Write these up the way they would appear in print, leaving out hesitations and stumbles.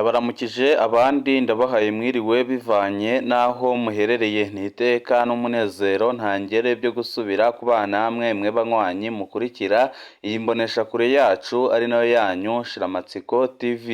Ndabaramukije abandi ndabahaye mwiriwe bivanye n'aho muherereye. Ni iteka n'umunezero ntangere byo gusubira kubana namwe mwe banywanyi mukurikira iyi mboneshakure yacu ari nayo yanyu Shiramatsiko TV.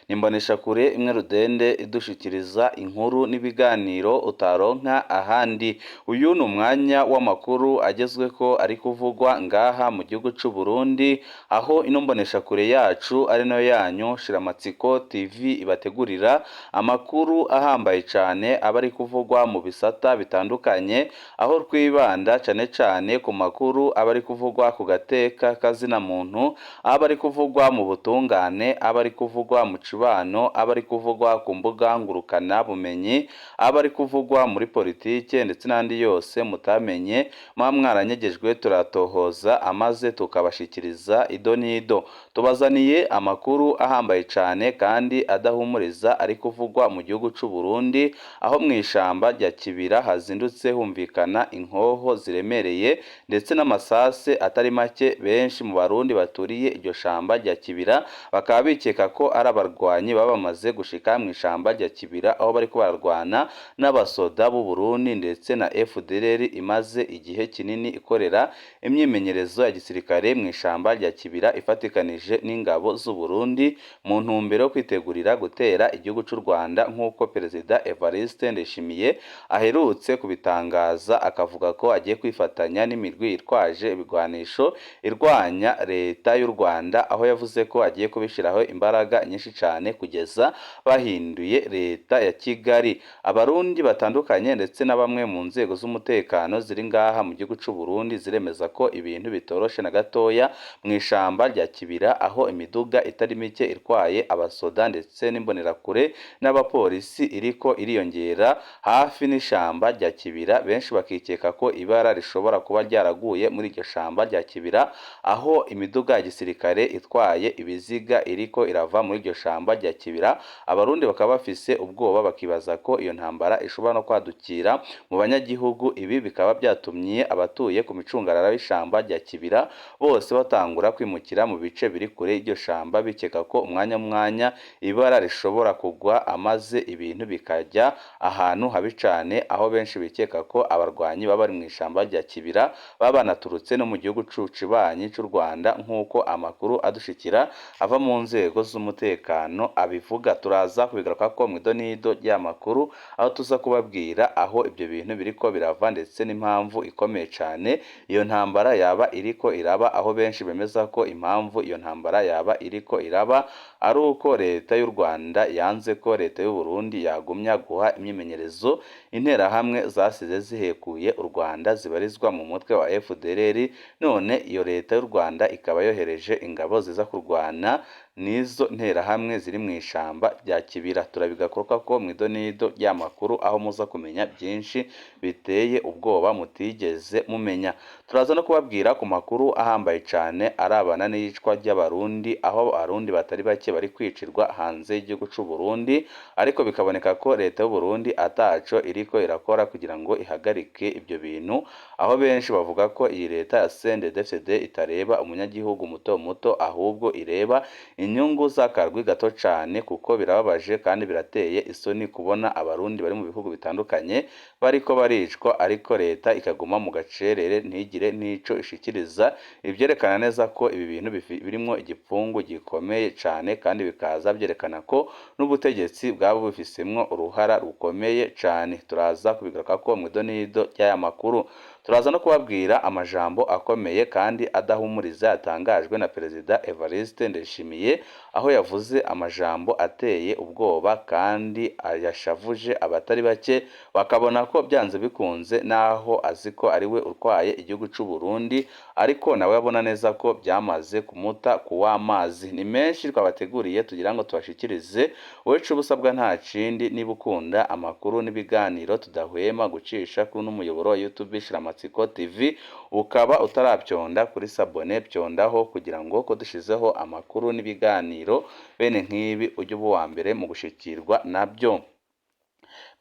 Ni imboneshakure imwe rudende idushikiriza inkuru n'ibiganiro utaronka ahandi. Uyu ni umwanya w'amakuru agezweko ari kuvugwa ngaha mu gihugu c'u Burundi, aho ino mboneshakure yacu ari nayo yanyu Shiramatsiko TV ibategurira amakuru ahambaye cane aba ari kuvugwa mu bisata bitandukanye, aho twibanda cane cane ku makuru aba ari kuvugwa ku gateka kazina muntu, aba ari kuvugwa mu butungane, aba ari kuvugwa mu cibano, aba ari kuvugwa ku mbuga ngurukana bumenyi, aba ari kuvugwa muri politike ndetse n'andi yose mutamenye muba mwaranyegejwe, turatohoza amaze tukabashikiriza ido n'ido. Tubazaniye amakuru ahambaye cane kandi adahumuriza ari kuvugwa mu gihugu c'u Burundi, aho mw'ishamba rya Kibira hazindutse humvikana inkoho ziremereye ndetse n'amasase atari make. Benshi mu Barundi baturiye iryo shamba rya Kibira bakaba bikeka ko ari abarwanyi baba bamaze gushika mw'ishamba rya Kibira, aho bariko bararwana n'abasoda b'u Burundi ndetse na FDLR imaze igihe kinini ikorera imyimenyerezo ya gisirikare mw'ishamba rya Kibira ifatikanije n'ingabo z'u Burundi mu ntumbero yo kwitegurira gutera igihugu c'u Rwanda, nk'uko Perezida Evariste Ndayishimiye aherutse kubitangaza, akavuga ko agiye kwifatanya n'imirwi yitwaje ibigwanisho irwanya leta y'u Rwanda, aho yavuze ko agiye kubishiraho imbaraga nyinshi cane kugeza bahinduye leta ya Kigali. Abarundi batandukanye ndetse na bamwe mu nzego z'umutekano ziri ngaha mu gihugu c'u Burundi ziremeza ko ibintu bitoroshe na gatoya mw'ishamba rya Kibira, aho imiduga itari mike itwaye abasoda ndetse n'imbonerakure n'abapolisi iriko iriyongera hafi n'ishamba rya Kibira. Benshi bakikeka ko ibara rishobora kuba ryaraguye muri iryo shamba rya Kibira, aho imiduga ya gisirikare itwaye ibiziga iriko irava muri iryo shamba rya Kibira. Abarundi bakaba bafise ubwoba, bakibaza ko iyo ntambara ishobora no kwadukira mu banyagihugu. Ibi bikaba byatumye abatuye ku micungararo y'ishamba rya Kibira bose batangura kwimukira mu bice biri kure y'iryo shamba, bikeka ko umwanya mwanya ibara rishobora kugwa amaze ibintu bikajya ahantu habi cane, aho benshi bikeka ko abarwanyi baba bari mw'ishamba rya Kibira baba banaturutse no mu gihugu cibanyi c'u Rwanda, nk'uko amakuru adushikira ava mu nzego z'umutekano abivuga. Turaza kubigarukako mw'idonido ry'amakuru, aho tuza kubabwira aho ibyo bintu biriko birava ndetse n'impamvu ikomeye cane iyo ntambara yaba iriko iraba, aho benshi bemeza ko impamvu iyo ntambara yaba iriko iraba ari uko leta y'u Rwanda yanze ko leta y'u Burundi yagumya guha imyimenyerezo interahamwe zasize zihekuye u Rwanda zibarizwa mu mutwe wa FDLR, none iyo leta y'u Rwanda ikaba yohereje ingabo ziza kurwana n'izo nterahamwe ziri mw'ishamba rya Kibira. Turabigaruka ko mw'idonido ry'amakuru, aho muza kumenya byinshi biteye ubwoba mutigeze mumenya. Turaza no kubabwira ku makuru ahambaye cane arabana n'iyicwa ry'Abarundi, aho Abarundi batari bake bari kwicirwa hanze y'igihugu c'u Burundi, ariko bikaboneka ko leta y'u Burundi ataco iriko irakora kugira ngo ihagarike ibyo bintu, aho benshi bavuga ko iyi leta ya CNDD-FDD itareba umunyagihugu muto muto, ahubwo ireba inyungu z'akarwi gato cane, kuko birababaje kandi birateye isoni kubona Abarundi bari mu bihugu bitandukanye bariko baricwa, ariko leta ikaguma mu gacerere ntigire n'ico ishikiriza, ivyerekana neza ko ibi bintu birimwo igipfungu gikomeye cane, kandi bikaza vyerekana ko n'ubutegetsi bwaba bubifisemwo uruhara rukomeye cane. Turaza kubigarukako mw'idonido ry'aya makuru. Turaza no kubabwira amajambo akomeye kandi adahumuriza yatangajwe na Perezida Evariste Ndayishimiye, aho yavuze amajambo ateye ubwoba kandi yashavuje abatari bake, bakabona ko byanze bikunze naho azi ko ari we utwaye igihugu c'u Burundi, ariko nawe abona neza ko byamaze kumuta kuw'amazi. Ni menshi twabateguriye tugira ngo tubashikirize. Wowe ico uba usabwa nta kindi, niba ukunda amakuru n'ibiganiro tudahwema gucisha kuri uno muyoboro wa YouTube Shiramatsiko TV, ukaba utaravyonda kuri s'abonner, vyondaho kugira ngo ko dushizeho amakuru n'ibiganiro bene nk'ibi ujye uba uwa mbere mu gushikirwa nabyo.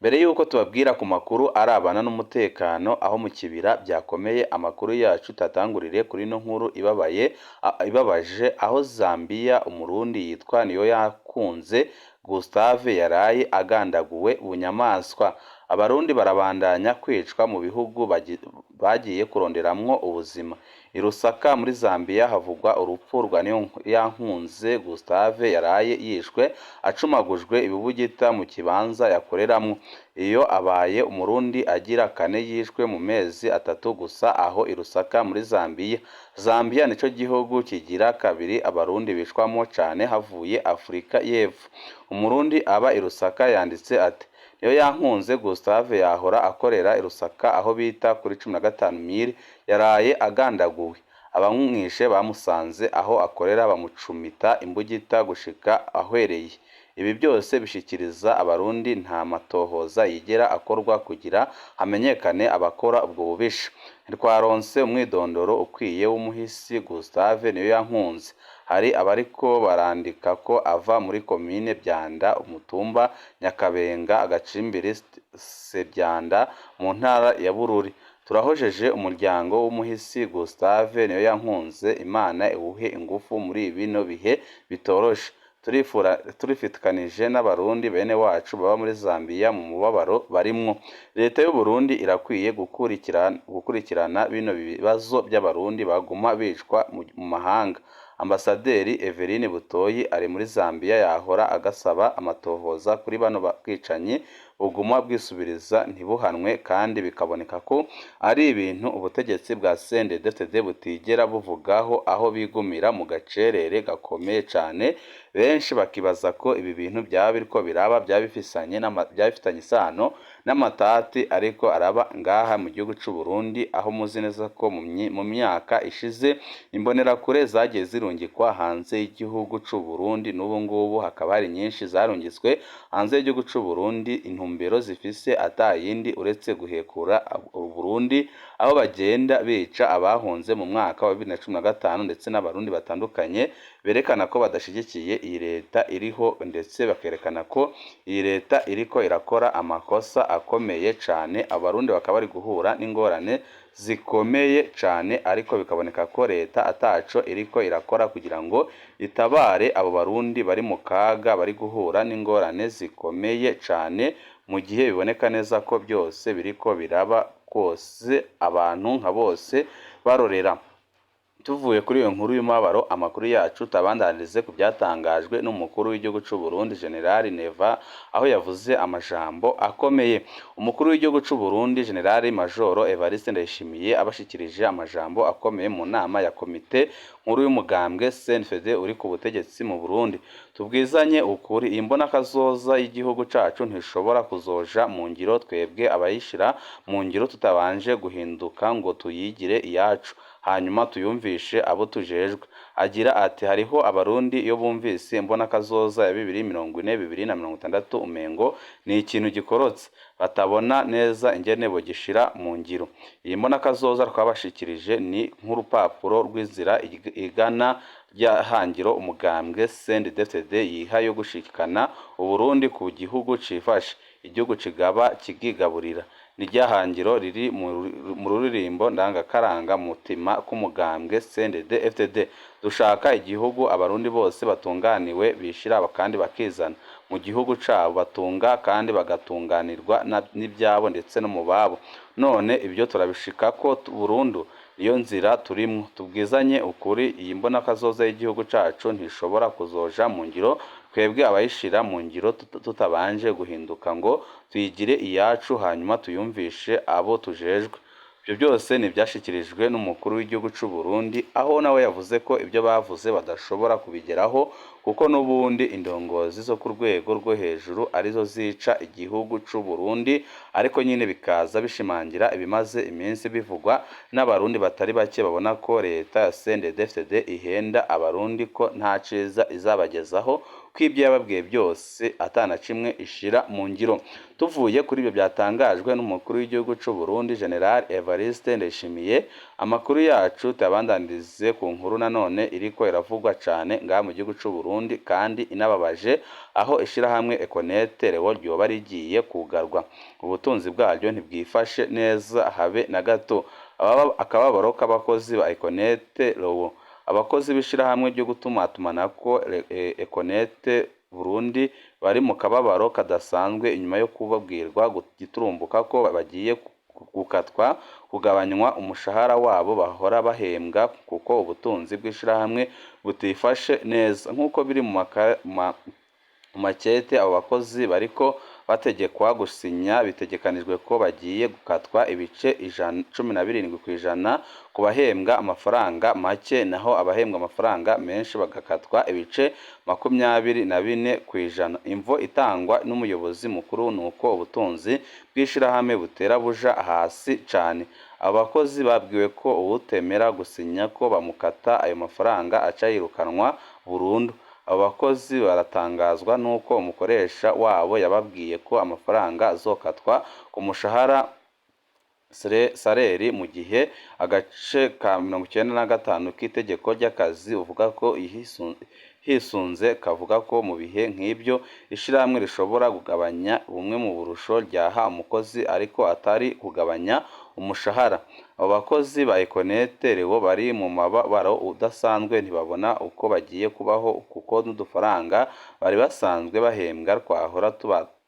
Mbere y'uko tubabwira ku makuru arabana n'umutekano aho mu Kibira byakomeye, amakuru yacu tatangurire kuri ino nkuru ibabaye, ibabaje, aho Zambia Umurundi yitwa Niyoyakunze Gustave yaraye agandaguwe bunyamaswa. Abarundi barabandanya kwicwa mu bihugu bagiye kuronderamwo ubuzima. I Lusaka muri Zambia havugwa urupfu rwa Niyoyankunze Gustave yaraye yishwe acumagujwe ibibugita mu kibanza yakoreramwo. Iyo abaye umurundi agira kane yishwe mu mezi 3 gusa aho i Lusaka muri Zambia. Zambia nico gihugu kigira kabiri abarundi bicwamwo cane havuye Afrika y'Epfo. Umurundi aba i Lusaka yanditse ati: Niyoyankunze Gustave yahora akorera i Lusaka aho bita kuri 15 mille yaraye agandaguwe. Abamwishe bamusanze aho akorera bamucumita imbugita gushika ahwereye. Ibi byose bishikiriza abarundi nta matohoza yigera akorwa kugira hamenyekane abakora ubwo bubisha. Ntitwaronse umwidondoro ukwiye w'umuhisi Gustave Niyoyankunze. Hari abariko barandika ko ava muri komine Vyanda, umutumba Nyakabenga, agacimbiri Sevyanda mu ntara ya Bururi. Turahojeje umuryango w'umuhisi Gustave Niyoyankunze, Imana iwuhe ingufu muri bino bihe bitoroshe. Turifitikanije n'abarundi bene wacu baba muri Zambia mu mubabaro barimwo. Leta y'u Burundi irakwiye gukurikirana bino bibazo by'abarundi baguma bicwa mu mahanga. Ambasaderi Eveline Butoyi ari muri Zambia yahora agasaba amatohoza kuri bano bwicanyi buguma bwisubiriza ntibuhanwe, kandi bikaboneka ko ari ibintu ubutegetsi bwa CNDD-FDD butigera buvugaho, aho bigumira mu gacerere gakomeye cane. Benshi bakibaza ko ibi bintu byaba biriko biraba byaba bifitanye isano n'amatati ariko araba ngaha mu gihugu c'u Burundi, aho muzi neza ko mu myaka ishize imbonerakure zagiye zirungikwa hanze y'igihugu c'u Burundi. N'ubu ngubu hakaba hari nyinshi zarungitswe hanze y'igihugu c'u Burundi, intumbero zifise ata yindi uretse guhekura u Burundi, aho bagenda bica abahunze mu mwaka wa 2015 ndetse n'abarundi batandukanye berekana ko badashigikiye iyi leta iriho, ndetse bakerekana ko iyi leta iriko irakora amakosa akomeye cane. Abarundi bakaba bari guhura n'ingorane zikomeye cane, ariko bikaboneka ko leta ataco iriko irakora kugira ngo itabare abo barundi bari mu kaga, bari guhura n'ingorane zikomeye cane, mu gihe biboneka neza ko byose biriko biraba kose abantu nka bose barorera. Tuvuye kuri iyo nkuru y'umubabaro, amakuru yacu tabandanirize ku byatangajwe n'umukuru w'igihugu c'u Burundi General Neva, aho yavuze amajambo akomeye. Umukuru w'igihugu c'u Burundi General Major Evariste Ndayishimiye abashikirije amajambo akomeye mu nama ya komite nkuru y'umugambwe CNFD uri ku butegetsi mu Burundi. Tubwizanye ukuri, iyi mbonakazoza y'igihugu cacu ntishobora kuzoja mu ngiro twebwe abayishira mu ngiro tutabanje guhinduka ngo tuyigire iyacu, hanyuma tuyumvishe abo tujejwe. Agira ati: hariho abarundi iyo bumvise imbonakazoza ya 2040 2060 umengo ni ikintu gikorotse, batabona neza ingene bogishira mu ngiro. Iyi mbonakazoza twabashikirije ni nk'urupapuro rw'inzira igana rya hangiro umugambwe CNDD-FDD yiha yo gushikana Uburundi ku gihugu cifashe, igihugu kigaba kikigaburira. Ni rya hangiro riri mu ruririmbo ndangakaranga mutima k'umugambwe CNDD-FDD. Dushaka igihugu abarundi bose batunganiwe, bishira kandi bakizana mu gihugu cabo, batunga kandi bagatunganirwa n'ibyabo ndetse no mu babo. None ibyo turabishikako burundu, niyo nzira turimwo. Tubwizanye ukuri, iyi mbonakazoza y'igihugu cacu ntishobora kuzoja mu ngiro twebwe abayishira mu ngiro tutabanje guhinduka ngo tuyigire iyacu, hanyuma tuyumvishe abo tujejwe. Ibyo byose ni ibyashikirijwe n'umukuru w'igihugu c'u Burundi, aho nawe yavuze ko ibyo bavuze badashobora kubigeraho, kuko n'ubundi indongozi zo ku rwego rwo hejuru arizo zica igihugu c'u Burundi. Ariko nyine bikaza bishimangira ibimaze iminsi bivugwa n'abarundi batari bake, babona ko leta ya CNDD-FDD ihenda abarundi, ko nta ciza izabagezaho, ko ibyo yababwiye byose atana kimwe ishira mu ngiro. Tuvuye kuri ibyo byatangajwe n'umukuru w'igihugu c'u Burundi General Evariste Ndayishimiye, amakuru yacu tuyabandanirize ku nkuru nanone iriko iravugwa cane ngaha mu gihugu c'u Burundi kandi inababaje, aho ishirahamwe Econet Leo ryoba rigiye kugarwa. Ubutunzi bwaryo ntibwifashe neza habe na gato. Akababaro k'abakozi ba Econet Leo. Abakozi b'ishirahamwe ryo gutumatumanako Econet Burundi bari mu kababaro kadasanzwe inyuma yo kubabwirwa giturumbuka ko bagiye gukatwa kugabanywa umushahara wabo bahora bahembwa kuko ubutunzi bw'ishirahamwe butifashe neza. Nk'uko biri mu makete abo bakozi bariko bategekwa gusinya, bitegekanijwe ko bagiye gukatwa ibice 17% ku bahembwa amafaranga make, naho abahembwa amafaranga menshi bagakatwa ibice 24%. Imvo itangwa n'umuyobozi mukuru nuko ubutunzi bw'ishirahamwe butera buja hasi cane. Abo bakozi babwiwe ko uwutemera gusinya ko bamukata ayo mafaranga aca yirukanwa burundu. Abo bakozi baratangazwa n'uko umukoresha wabo yababwiye ko amafaranga azokatwa ku mushahara saleri, mu gihe agace ka 95 k'itegeko ry'akazi uvuga ko hisunze kavuga ko mu bihe nk'ibyo ishirahamwe rishobora kugabanya bumwe mu burusho ryaha umukozi ariko atari kugabanya umushahara. Abo bakozi ba Econet Leo bari mu mababaro udasanzwe, ntibabona uko bagiye kubaho kuko n'udufaranga bari basanzwe bahembwa twahora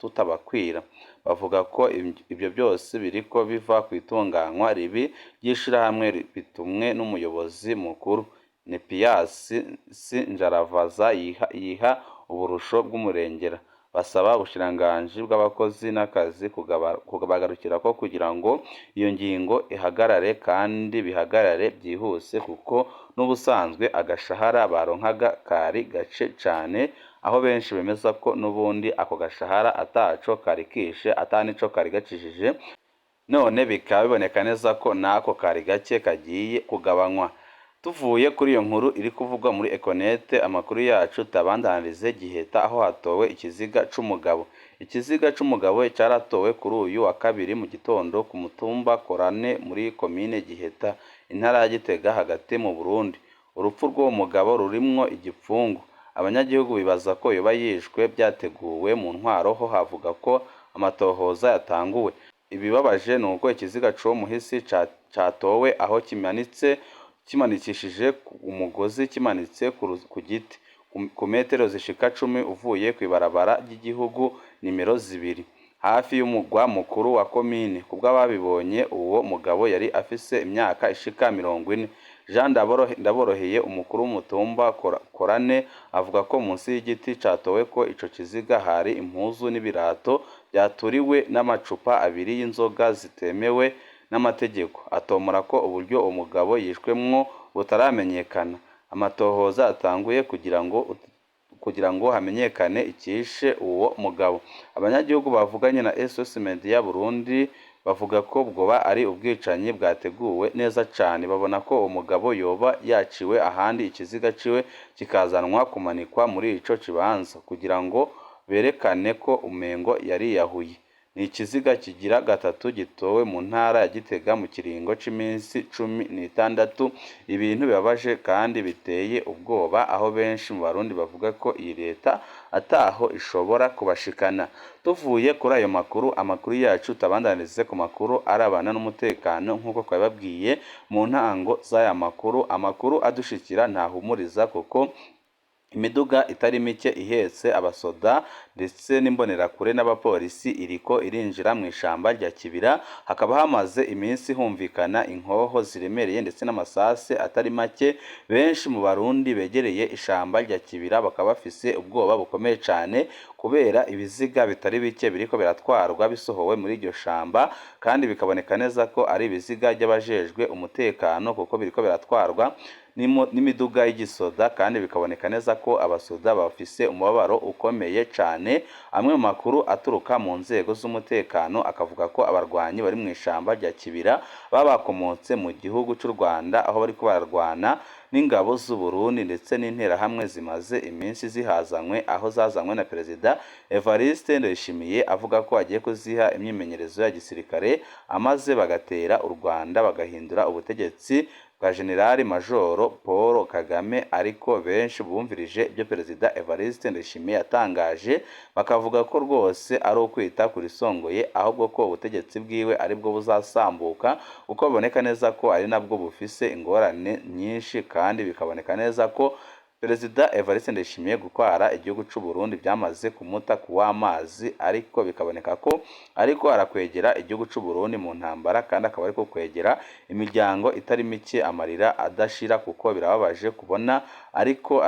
tutabakwira. Bavuga ko ibyo byose biriko biva kw'itunganywa ribi ry'ishirahamwe bitumwe n'umuyobozi mukuru Nepias Njaravaza yiha uburusho bw'umurengera. Basaba ubushikiranganji bw'abakozi n'akazi kubagarukirako kugira ngo iyo ngingo ihagarare kandi bihagarare byihuse, kuko n'ubusanzwe agashahara baronkaga kari gace cane, aho benshi bemeza ko n'ubundi ako gashahara ataco kari kishe ata nico kari gakijije, none bikaba biboneka neza ko n'ako kari gake kagiye kugabanywa. Tuvuye kuri iyo nkuru iri kuvugwa muri Econet, amakuru yacu tabandanirize Giheta aho hatowe ikiziga c'umugabo. Ikiziga c'umugabo caratowe kuri uyu wa kabiri mu gitondo ku mutumba Korane muri komine Giheta, intara ya Gitega hagati mu Burundi. Urupfu rw'uwo mugabo rurimwo igipfungu. Abanyagihugu bibaza ko yoba yishwe byateguwe. Mu ntwaro ho havuga ko amatohoza yatanguwe. Ibibabaje nuko ikiziga c'uwo muhisi catowe aho kimanitse, kimanikishije umugozi, kimanitse ku giti ku metero zishika 10 uvuye kw'ibarabara ry'igihugu nimero 2 hafi y'umugwa mukuru wa komine. Kubw'ababibonye, uwo mugabo yari afise imyaka ishika 40. Jean Ndaboroheye, umukuru w'umutumba Korane, avuga ko munsi y'igiti catowe ko ico kiziga hari impuzu n'ibirato byaturiwe n'amacupa abiri y'inzoga zitemewe n'amategeko. Atomora ko uburyo uwo mugabo yishwemwo butaramenyekana. Amatohoza atanguye kugira ngo hamenyekane icishe uwo mugabo. Abanyagihugu bavuganye na SOS Media Burundi bavuga ko bwoba ari ubwicanyi bwateguwe neza cane. Babona ko uwo mugabo yoba yaciwe ahandi ikiziga ciwe kikazanwa kumanikwa muri ico kibanza kugira ngo berekane ko umengo yariyahuye. Ni ikiziga kigira gatatu gitowe mu ntara ya Gitega mu kiringo c'iminsi 16, ibintu bibabaje kandi biteye ubwoba, aho benshi mu Barundi bavuga ko iyi leta ataho ishobora kubashikana. Tuvuye kuri ayo makuru, amakuru yacu tabandanirize ku makuru arabana n'umutekano nk'uko twabibabwiye mu ntango z'aya makuru. Amakuru adushikira ntahumuriza kuko imiduga itari mike ihetse abasoda ndetse n'imbonerakure n'abapolisi iriko irinjira mu ishamba rya Kibira. Hakaba hamaze iminsi humvikana inkoho ziremereye ndetse n'amasase atari make. Benshi mu Barundi begereye ishamba rya Kibira bakaba bafise ubwoba bukomeye cane kubera ibiziga bitari bike biriko biratwarwa bisohowe muri iryo shamba, kandi bikaboneka neza ko ari ibiziga by'abajejwe umutekano kuko biriko biratwarwa n'imiduga y'igisoda, kandi bikaboneka neza ko abasoda bafise umubabaro ukomeye cane. Amwe mu makuru aturuka mu nzego z'umutekano akavuga ko abarwanyi bari mu ishamba rya Kibira baba bakomotse mu gihugu c'u Rwanda, aho bariko bararwana n'ingabo z'u Burundi ndetse n'interahamwe zimaze iminsi zihazanywe, aho zazanywe na Perezida Evariste Ndayishimiye avuga ko agiye kuziha imyimenyerezo ya gisirikare, amaze bagatera u Rwanda bagahindura ubutegetsi bwa Generali Majoro Paul Kagame. Ariko benshi bumvirije ibyo Perezida Evariste Ndayishimiye yatangaje bakavuga ko rwose ari ukwita ku risongoye, ahubwo ko ubutegetsi bwiwe aribwo buzasambuka, kuko biboneka neza ko ari nabwo bufise ingorane nyinshi, kandi bikaboneka neza ko Perezida Evariste Ndayishimiye gutwara igihugu c'u Burundi byamaze kumuta kuw'amazi, ariko bikaboneka ko ariko arakwegera igihugu c'u Burundi mu ntambara, kandi akaba ariko kwegera imiryango itari mike amarira adashira, kuko birababaje kubona ariko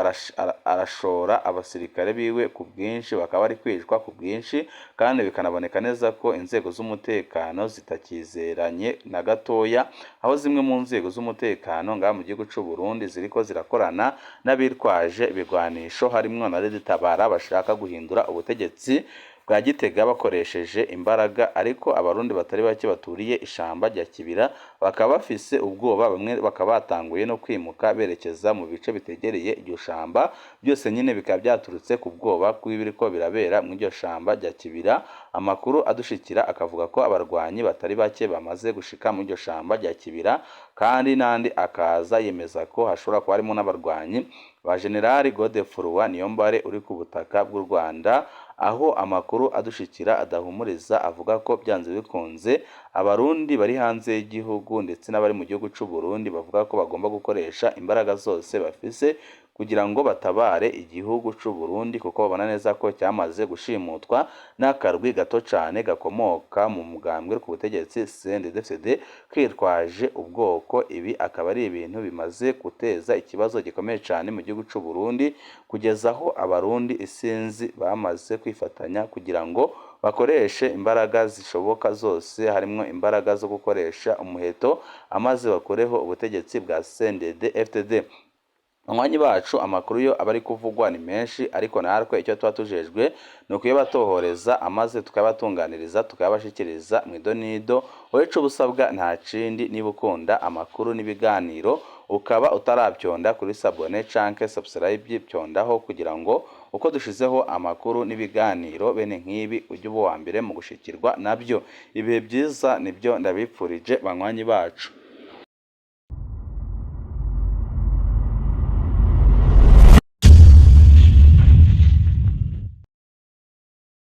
arashora abasirikare biwe ku bwinshi, bakaba bari kwicwa ku bwinshi, kandi bikanaboneka neza ko inzego z'umutekano zitakizeranye na gatoya, aho zimwe mu nzego z'umutekano ngaha mu gihugu c'u Burundi ziriko zirakorana n'abitwaje ibigwanisho, harimwo na Red-Tabara bashaka guhindura ubutegetsi bwa Gitega bakoresheje imbaraga. Ariko abarundi batari bake baturiye ishamba rya Kibira bakaba bafise ubwoba, bamwe bakaba batanguye no kwimuka berekeza mu bice bitegereye iryo shamba. Byose nyine bikaba byaturutse ku bwoba bw'ibiriko birabera mu iryo shamba rya Kibira. Amakuru adushikira akavuga ko abarwanyi batari bake bamaze gushika mu iryo shamba rya Kibira, kandi n'andi akaza yemeza ko hashobora kuba harimo n'abarwanyi ba General Godefroid Niyombare uri ku butaka bw'u Rwanda, aho amakuru adushikira adahumuriza avuga ko byanze bikunze abarundi bari hanze y'igihugu ndetse n'abari mu gihugu c'u Burundi bavuga ko bagomba gukoresha imbaraga zose bafise kugira ngo batabare igihugu c'u Burundi, kuko babona neza ko cyamaze gushimutwa n'akarwi gato cane gakomoka mu mugambwe ku butegetsi CNDD-FDD kitwaje ubwoko. Ibi akaba ari ibintu bimaze guteza ikibazo gikomeye cane mu gihugu c'u Burundi, kugeza aho abarundi isinzi bamaze kwifatanya kugira ngo bakoreshe imbaraga zishoboka zose, harimwo imbaraga zo gukoresha umuheto, amaze bakureho ubutegetsi bwa CNDD-FDD. Banywanyi bacu, amakuru yo aba ari kuvugwa ni menshi, ariko natwe icyo tuba tujejwe ni ukuyabatohoreza, amaze tukayabatunganiriza, tukayabashikiriza mu idonido. Wowe ico ubusabwa nta kindi, niba ukunda amakuru n'ibiganiro ukaba utarabyonda kuri s'abonner canke subscribe, byondaho kugira ngo uko dushizeho amakuru n'ibiganiro bene nk'ibi ujye uba uwa mbere mu gushikirwa nabyo. Ibihe byiza nibyo ndabipfurije, banywanyi bacu.